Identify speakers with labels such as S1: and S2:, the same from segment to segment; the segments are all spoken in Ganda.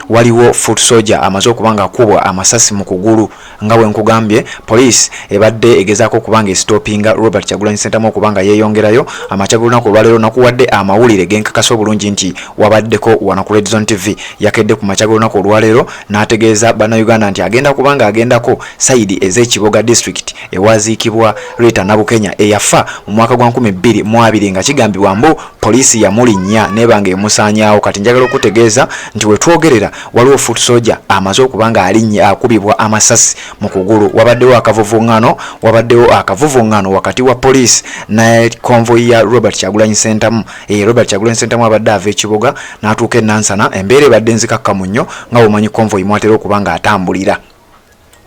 S1: Waliwo foot soldier amaze okuba nga akubwa amasasi mu kugulu. Nga bwe nkugambye, poliisi ebadde egezaako okuba nga esitopinga Robert Kyagulanyi Ssentamu okuba nga yeeyongerayo. Amakya g'olunaku olwaleero nakuwadde amawulire genkakasa obulungi nti wabaddeko wano ku Red Zone TV. Yakedde ku makya g'olunaku olwaleero n'ategeeza Bannayuganda nti agenda kuba nga agendako sayidi ez'e Kiboga district ewaziikibwa Rita Nabukenya eyafa mu mwaka gwa 2020 nga kigambibwa mbu poliisi yamulinnya n'eba nga emusaanyaawo. Kati njagala okutegeeza nti wetwogerera waliwo foot soldier amaze okuba nga alinnya akubibwa amasasi mu kugulu. Wabaddewo akavuvuŋŋano, wabaddewo akavuvuŋŋano wakati wa poliisi ne konvoyi ya Robert Kyagulanyi Ssentamu. Robert Kyagulanyi Ssentamu abadde ava e Kiboga n'atuuka e Nansana. Embeera ebadde nzikakkamu nnyo nga bw'omanyi konvoyi mwatera okuba nga atambulira.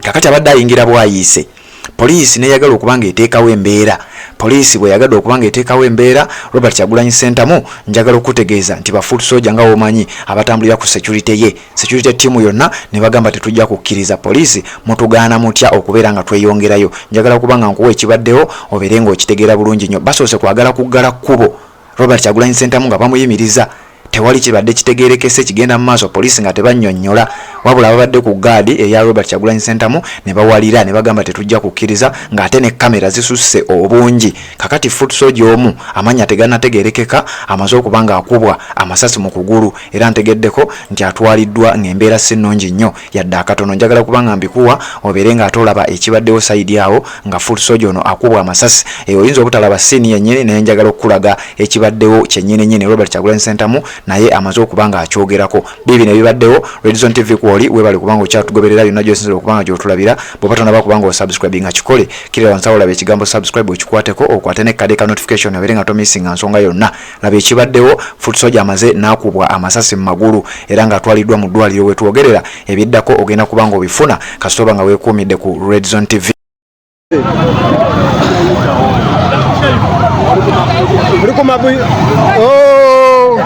S1: Kakati abadde ayingira bwayiise, poliisi neyagala okuba nga eteekawo embeera. Poliisi bweyagadde okuba nga eteekawo embeera, Robert Kyagulanyi Ssentamu, njagala okukutegeeza nti ba foot soldier nga womanyi abatambulira ku security ye, security team yonna ne bagamba tetujja kukkiriza, poliisi mutugaana mutya okubeera nga tweyongerayo? Njagala kuba nga nkuwa ekibaddewo obeere ng'okitegeera bulungi nnyo. Basoose kwagala kuggala kkubo Robert Kyagulanyi Ssentamu nga bamuyimiriza. Tewali kibadde kitegeerekese kigenda mu maaso, poliisi nga tebannyonnyola, wabula ababadde ku gaadi eya Robert Kyagulanyi Ssentamu ne bawalira ne bagamba tetujja kukkiriza, ng'ate ne kamera zisusse obungi. Kakati foot soldier omu amannya tegannategeerekeka amaze okuba ng'akubwa amasasi mu kugulu era ntegeddeko nti atwaliddwa ng'embeera si nnungi nnyo yadde akatono. Njagala kuba nga mbikuwa obeere ng'ate olaba ekibaddewo sayidi awo nga foot soldier ono akubwa amasasi. Oyinza obutalaba siini yennyini, naye njagala okukulaga ekibaddewo kyennyini nnyini. Robert Kyagulanyi Ssentamu naye amaze okuba nga akyogerako. Biibino ebibaddewo. Red Zone TV kwoli, weebale kubanga okyatugoberera yonna gy'osinzira okuba nga gy'otulabira. Bw'oba tonaba kuba nga osubscribinga, kikole. Kirira wansi awo olaba ekigambo subscribe, okikwateko, okwate ne kade ka notification obeere nga tomissinga nsonga yonna. Laba ekibaddewo, foot soldier amaze n'akubwa amasasi mu magulu era ng'atwaliddwa mu ddwaliro wetwogerera. Ebiddako ogenda kuba nga obifuna kasita oba nga weekuumidde ku Red Zone TV.
S2: Oh!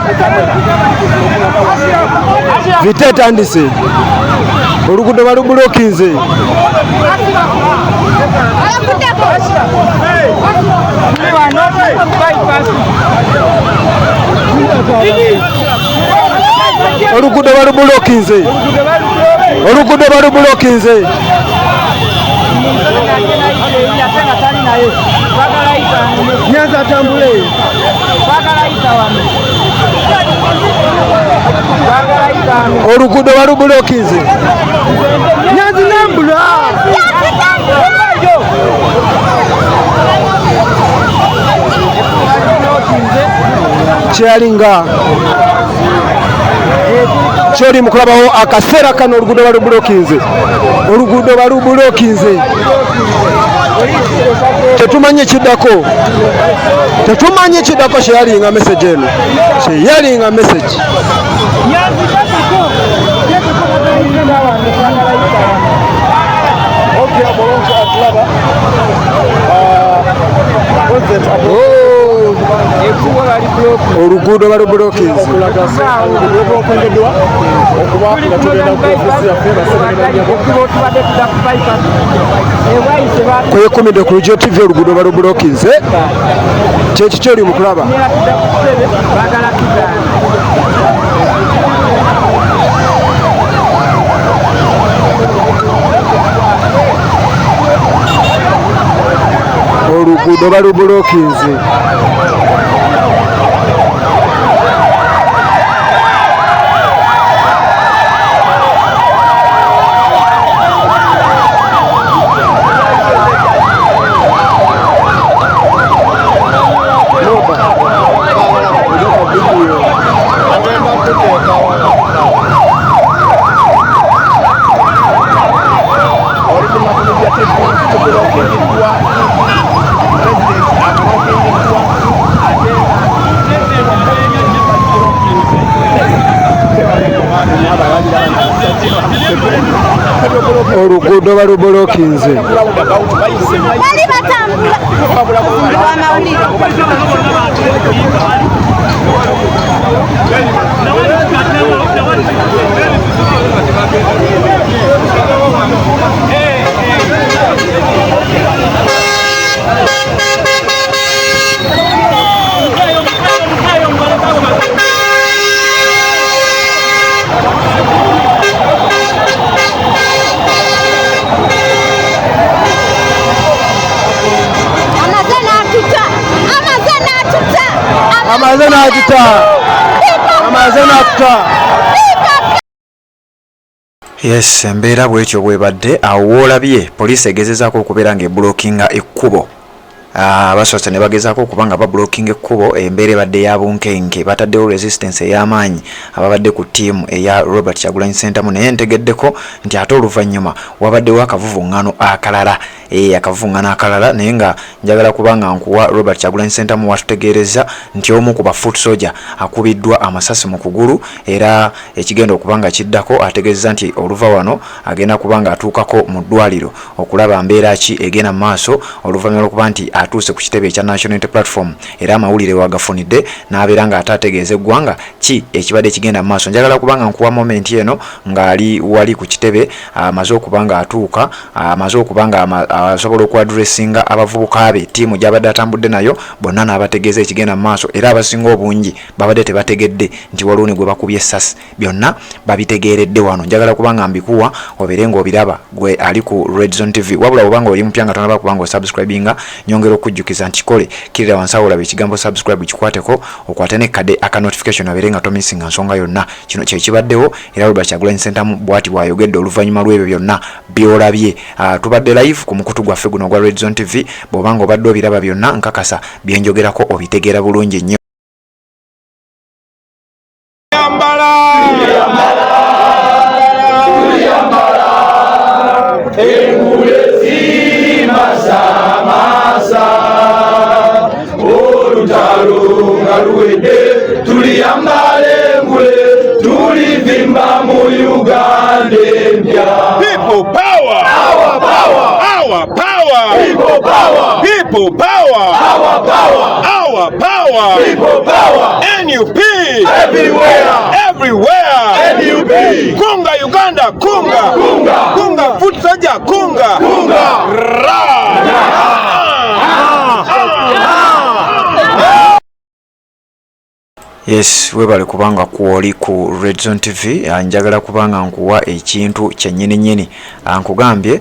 S2: Vita etandise, oluguudo balubulokinze. Oluguudo balubulokinze, oluguudo balubulokinze. Nyanza atambule. Oluguudo balubulokinze. Nyanzi nambula. Kyalinga kyoli mukulabawo akaseera kano, oluguudo balubulokinze, oluguudo balubulokinze. Tetumanyi kiddako, tetumanyi kiddako. Kyeyalinga message eno, kyeyalinga message. Oluguudo balubulokinze. Kwekumidde ku Lugyo TV, oluguudo balubulokinze. Kyekiki oli mukulaba? Oluguudo balubulokinze. Oluguudo balubulokinze.
S3: Bali batambula amawulire.
S1: Yes, embeera bwetyo bwebadde. Awo woolabye poliisi egezezaako okubeera ng'ebulokinga ekkubo. Basoose ne bagezaako okuba nga babulokinga ekkubo. Embeera ebadde ya bunkenke, bataddewo resistance ey'amaanyi ababadde ku ttiimu eya Robert Kyagulanyi Ssentamu. Naye ntegeddeko nti ate oluvannyuma wabaddewo akavuvuŋŋano akalala, akavuvungano akalala. Naye nga njagala kuba nga nkuwa Robert Kyagulanyi Ssentamu watutegeereza nti omu ku ba foot soldier akubiddwa amasasi mu kugulu, era ekigenda okuba nga kiddako, ategeezeza nti oluva wano agenda kuba nga atuukako mu ddwaliro okulaba mbeera ki egenda mu maaso, oluvannyuma lw'okuba nti atuuse ku kitebe ekya National Unity Platform era amawulire wagafunidde n'abeera nga ate ategeeza eggwanga ki ekibadde kigenda mu maaso. Njagala kuba nga nkuwa moment eno ng'ali wali ku kitebe, amaze okuba nga atuuka, amaze okuba nga asobola okuaddressinga abavubuka be ttiimu gy'abadde atambudde nayo bonna, n'abategeeza ekigenda mu maaso. Era abasinga obungi babadde tebategedde nti waliwo ne gwe bakubye essasi. Byonna babitegeeredde wano. Njagala kuba nga mbikuwa obeere ng'obiraba gwe ali ku Red Zone TV. Wabula oba nga oli mupya nga tonaba kuba nga osubscribinga, nyongera okujjukiza nti kikole, kirira wansi awo olaba ekigambo subscribe, kikwateko, okwate nekkade aka notification obeere nga tomissinga nsonga yonna. Kino kyekibaddewo, era Robert Kyagulanyi Ssentamu bw'ati bw'ayogedde oluvannyuma lw'ebyo byonna by'olabye. Tubadde live ku mukutu gwaffe guno ogwa Red Zone TV. Bw'oba nga obadde obiraba byonna, nkakasa byenjogerako obitegeera bulungi nnyo.
S4: Olutalo nga luwedde, tuliyambala engule, tulivimba mu Uganda empya.
S5: People power!
S4: Our power!
S5: Our power!
S4: People power!
S5: People power!
S4: Our power!
S5: Our power!
S4: People power!
S5: NUP!
S4: Everywhere!
S5: Everywhere!
S4: NUP!
S5: Kunga Uganda! Kunga!
S4: Kunga!
S5: Kunga foot soldier! Kunga!
S4: Kunga!
S5: Ra! Ah!
S1: Yes, webale kubanga kwoli ku Red Zone TV. Njagala kubanga nkuwa ekintu kyennyini nnyini. Nkugambye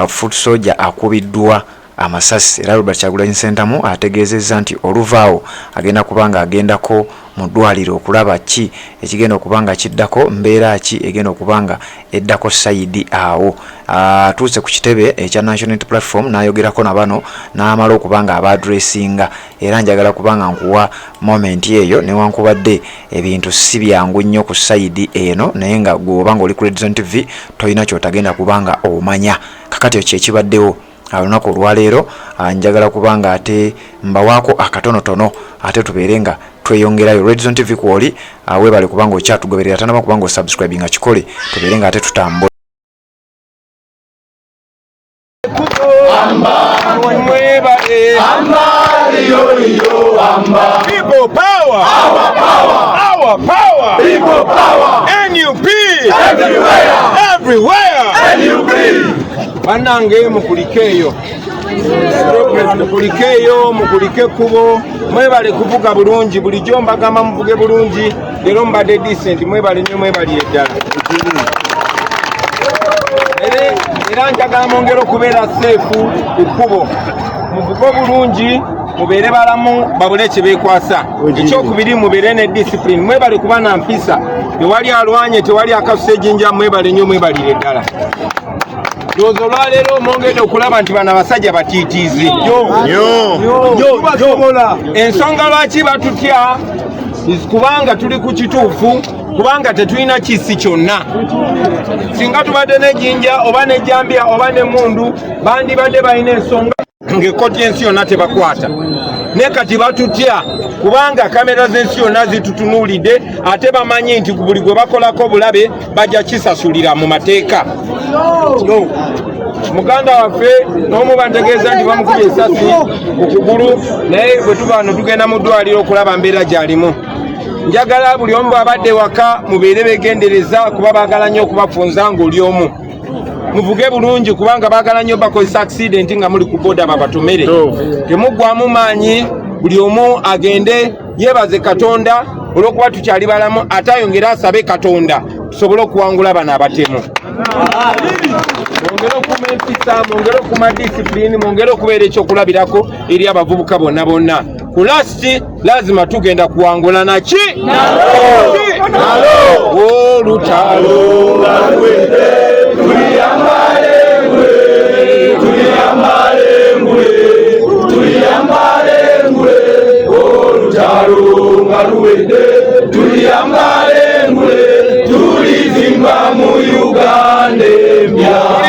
S1: foot soldier akubiddwa amasasi, era Robert Kyagulanyi Ssentamu ategeezezza nti oluvaawo agenda kuba nga agendako mu ddwaliro okulaba ki ekigenda okuba nga kiddako, mbeera ki egenda okuba nga eddako side awo. Atuuse ku kitebe ekya National Unity Platform n'ayogerako na bano n'amala okuba nga abaaddressinga, era njagala kuba nga nkuwa moment eyo. Newankubadde ebintu si byangu nnyo ku side eno, naye nga gwe oba nga oli ku Red Zone TV tolina kyotagenda kuba nga omanya. Kakati ekyo ekibaddewo olunaku olwaleero, njagala kuba nga ate mbawaako akatonotono, ate tubeere nga tweyongerayo. Red Zone TV kwoli, weebale kubanga okyatugoberera. Tanaba kubanga osubscribe nga kikole, tubeere nga ate tutambula.
S5: Mwebale.
S4: Amba, yo, amba.
S5: People power!
S4: Our power!
S5: Our power!
S4: People power!
S5: NUP!
S4: Everywhere!
S5: Everywhere!
S4: NUP!
S5: Bannange, mukulikeeyo, mukulikeeyo, mukulike ekkubo. Mwebale kuvuga bulungi. Bulijjo mbagamba muvuge bulungi, leero mubadde decent. Mwebale nnyo, mwebalire ddala. Era njagala mwongere okubeera safe ku kkubo, muvuge obulungi, mubeere balamu, babule kye beekwasa. Ekyokubiri, mubeere ne discipline. Mwebale kuba na mpisa, tewali alwanye, tewali akasusa ejjinja. Mwebale nnyo, mwebalire ddala. Ndowooza olwaleero mwongedde okulaba nti bano abasajja batiitiizi. Ensonga lwaki batutya is kubanga tuli ku kituufu, kubanga tetulina kisi kyonna. Singa tubadde n'ejjinja oba n'ejjambiya oba n'emmundu, bandibadde balina ensonga ng'ekkooti y'ensi yonna tebakwata. Naye kati batutya kubanga kamera z'ensi yonna zitutunuulidde, ate bamanyi nti buli gwe bakolako obulabe bajja kisasulira mu mateeka. Muganda waffe n'omu bantegeeza nti bamukubye esasi ku kugulu, naye bwe tuba wano tugenda mu ddwaliro okulaba mbeera gy'alimu. Njagala buli omu bw'abadde waka mubeere begendereza, kuba baagala nnyo okubafunza ng'oli omu. Muvuge bulungi, kubanga baagala nnyo bakozesa accident nga muli ku boda babatomere. Temuggwamu maanyi, buli omu agende yeebaze Katonda olw'okuba tukyali balamu, ate ayongere asabe Katonda tusobole okuwangula bano abatemu. Mwongere okuuma empisa, mwongere okuuma discipline, mwongere okubeera ekyokulabirako eri abavubuka bonna bonna. Ku last lazima tugenda kuwangula naki olutalo.
S4: Olutalo nga luwedde, tuliyambala engule, tulizimba mu Uganda empya.